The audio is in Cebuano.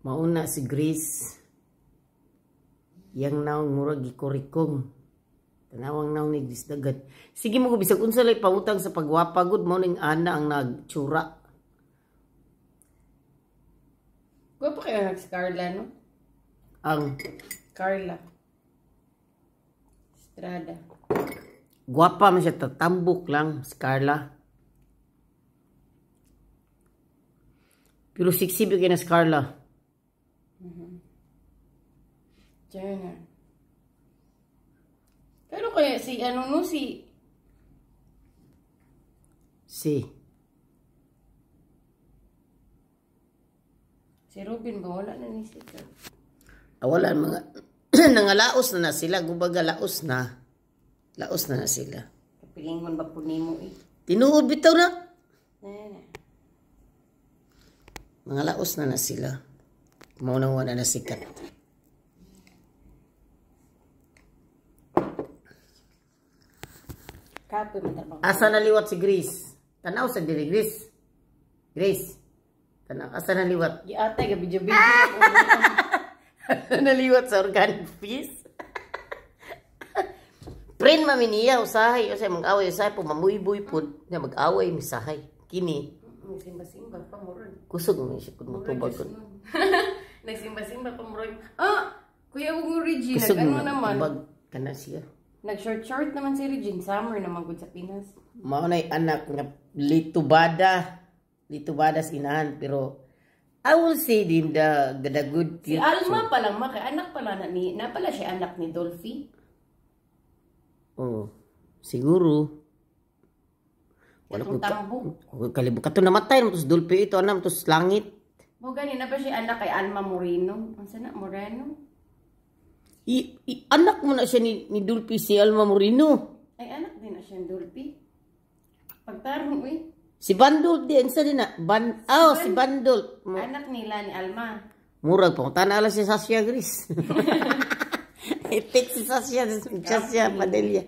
Mauna si Grace. Yang naong murag gikurikong. Tanawang naong ni Grace dagat. Sige mo ko bisag unsa lay pautang sa pagwapa gud mao ning ana ang nagtsura. Gwapo kayo nag si Carla, no? Ang Carla Estrada. Gwapa man siya, tatambok lang si Carla. Pero sexy ba kay na si Carla? Diyan na. Pero kaya si ano no si Si Si Ruben ba wala na ni siya. Ah, wala mga nangalaos na na sila, gubaga laos na. Laos na na sila. Kapilingon ba po nimo eh. Tinuod bitaw na. Na. Mga laos na na sila. Mao na wala na sikat. Kapoy man trabaho. Asa na liwat si Grace? Tanaw sa diri Grace. Grace. Tanaw asa na liwat? Giatay ga video-video. Naliwat sa organic fees. Friend mami niya usahay usahay mag-away usahay po mamuyboy pod na mag-away misahay kini Nagsimba-simba pa mo ron. Kusog man siya kun motubag kun. Nagsimba-simba pa mo ron. Ah, Kuya Ugong Regine, Kusog nag-ano man naman? tubag kana siya. Nag-short-short naman si Regine. Summer naman gud sa Pinas. Mao nay anak nga litubada. Litubada sa inahan pero I will say din the good Si future. Alma pa lang maka anak pala na ni na pala siya anak ni Dolphy. Oh, siguro. Wala ko Katong tambo. Kalibot kato namatay naman to si Dolphy ito anam to sa langit. Mo gani na ba siya anak kay Alma Moreno? Ang sana Moreno? I anak mo na siya ni Dolphy si Alma Moreno. Ay anak din na siya ni Dolphy. Pagtarong uy. Si Bandol din sa din na Ban oh, si Bandol. Anak nila ni Alma. Murag pa tana ala si Sasha Gris. I-text si Sasha, si Sasha Padilla.